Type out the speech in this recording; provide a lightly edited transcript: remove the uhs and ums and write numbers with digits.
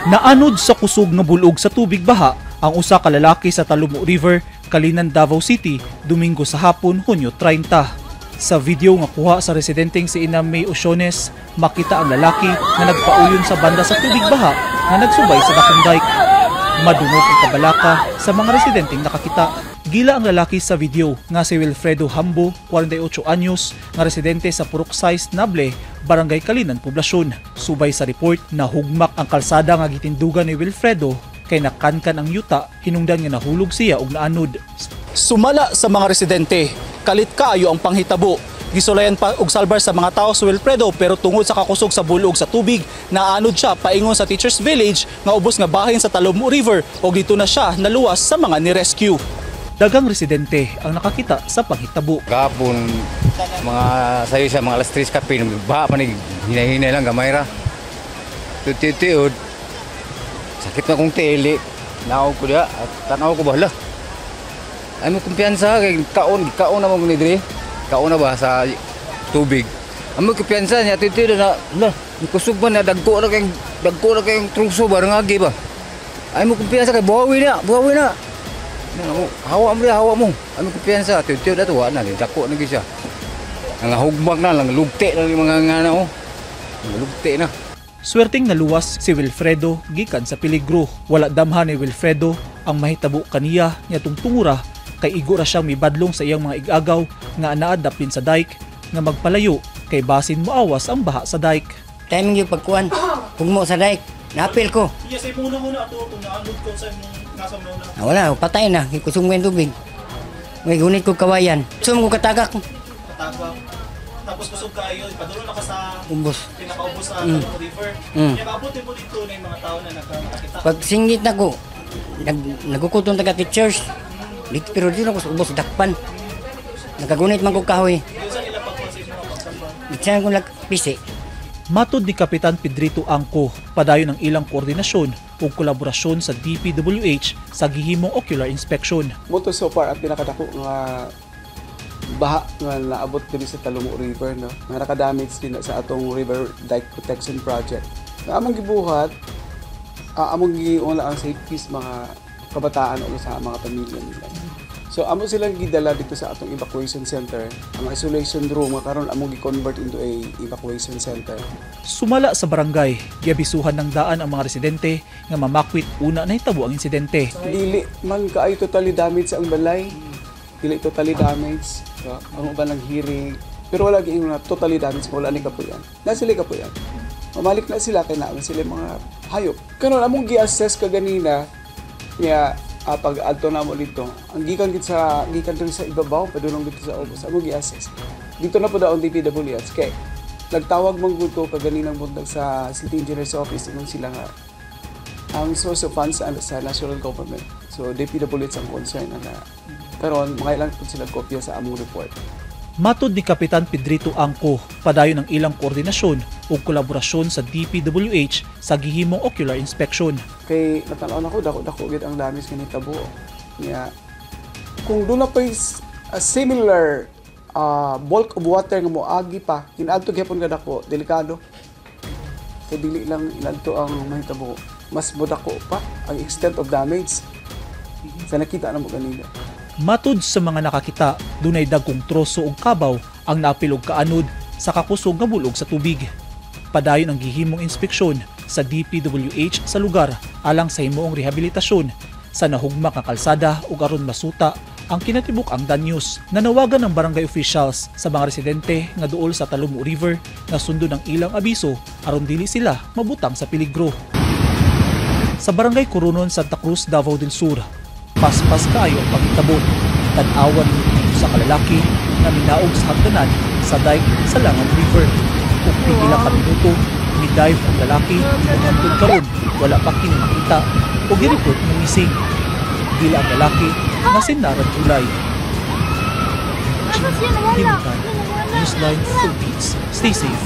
Naanod sa kusog nga bulog sa tubig baha ang usa ka lalaki sa Talomo River, Calinan, Davao City, Domingo sa hapon, Hunyo 30. Sa video nga kuha sa residenteng si Ina May Osiones, makita ang lalaki nga nagpauyon sa banda sa tubig baha nga nagsubay sa dakong dike. Madungog ang kabalaka sa mga residenteng nakakita. Gila ang lalaki sa video nga si Wilfredo Hambo, 48 anyos, nga residente sa Purok 6 Nable, Barangay Calinan, Poblasyon. Subay sa report, nahugmak ang kalsada nga gitindugan ni Wilfredo kay nakankan ang yuta hinungdan nga nahulog siya og naanod. Sumala sa mga residente, kalit kaayo ang panghitabo. Gisulayan pa og salbar sa mga tao si Wilfredo, pero tungod sa kakusog sa bulog sa tubig, naanod siya paingon sa Teachers Village nga ubos nga bahin sa Talomo River og dito na siya naluwas sa mga ni-rescue. Daghang residente ang nakakita sa panghitabo. Gapon, mga sayo sa mga alas 3 kapin, baha pa ni hinay-hinay lang, gamay ra. Tutiod, sakit na kong tili, naog ko diya, at tanaw ko bahala. Ay mo kumpiyansa, kay kaon, kaon na mo ni diri. Kaon na ba sa tubig. Amo kumpiyansa niya, tutiod na, hala, kusog man na, dagko na kayong truso ba, ngagi ba. Ay mo kumpiyansa kay buhawi na, buhawi na. Hawa mo diya, hawa mo. Ano kumpiyansa, tiyo na to, wala na, dako na gyud siya. Nangahugmag na, lang lugte na yung mga nga na, oh. Lugte na. Swerteng naluwas si Wilfredo gikan sa peligro. Wala damha ni Wilfredo ang mahitabo kaniya niadtong tungura kay igo ra siyang mibadlong sa iyang mga igagaw nga anaad dapin sa dike nga magpalayo kay basin moawas ang baha sa dike. Timing yung pagkuan. Hugmo sa dike. Napil ko. Iya sa imong una ato kung naanod ko sa imong nasa una. Ah, wala, patay na. Kusog mo yung tubig. May gunit ko kawayan. Sum ko katagak. Katagak. Tapos kusog kaayo, padulong na ka sa Ubos. Pinakaubos sa Talomo River. Kaya kaabot mo dito na yung mga tao na nakakita. Pag singit na ko, nagukutong taga teachers. Dito, pero dito ako sa ubos, dakpan. Nakagunit man ko kahoy. Dito ko nagpisi. Matod ni Kapitan Pedrito Angko, padayon ang ilang koordinasyon ug kolaborasyon sa DPWH sa gihimong ocular inspection. Mao to so far ang pinakadako nga baha nga naabot diri sa Talomo River, no, nga nakadamage din na sa atong River Dike Protection Project. Nga among gibuhat, among giuna ang safety sa mga kabataan o sa mga pamilya nila. So amo silang gidala dito sa atong evacuation center, ang isolation room nga karon among gi-convert into a evacuation center. Sumala sa barangay, giabisuhan ng daan ang mga residente nga mamakwit una nahitabo ang insidente. Dili man kaayo totally damage ang balay. Dili totally damage. So, ang uban lang hirig. Pero wala gyud na totally damage, wala ni kapuyan. Na sila kapuyan. Mamalik na sila kay naa sila mga hayop. Karon among gi-assess kaganina niya, pag adto na mo dito. Ang gikan gid sa gikan diri sa ibabaw padulong dito sa ubos. Among gi-assess. Dito na po daw ang DPWH kay nagtawag man gud ko kaganinang buntag sa City Engineer's Office, ingon sila nga ang source of funds sa national government. So DPWH ang concern na karon mga ilang po sila kopya sa among report. Matod ni Kapitan Pedrito Angko, padayon ang ilang koordinasyon ug kolaborasyon sa DPWH sa gihimong ocular inspection. Kay natanaw nako dako-dako gid ang damage nga nitabo. Nya kung doon na pa a similar bulk of water nga moagi pa, inadto gyapon kadako, delikado. Kay dili lang inadto ang mahitabo, mas modako pa ang extent of damage sa nakita na mo kanina. Matud sa mga nakakita, dunay dagkong troso og kabaw ang naapil og kaanod sa kakusog nga bulog sa tubig. Padayon ang gihimong inspeksyon sa DPWH sa lugar alang sa himuong rehabilitasyon sa nahugmak nga kalsada ug aron masuta ang kinatibuk-ang danyos. Nanawagan ng barangay officials sa mga residente nga duol sa Talomo River nga sundon ang ilang abiso aron dili sila mabutang sa peligro. Sa Barangay Coronon, Santa Cruz, Davao del Sur, paspas kaayo ang panghitabo. Tan-awan sa kalalaki nga minaog sa hagdanan sa dike sa Langan River. Ug pipila ka minuto, midive ang lalaki ug hangtod karon wala pa kini makita o gireport nga missing. Gila ang lalaki nga si Narad Tulay. Himutan, Newsline Philippines. Stay safe.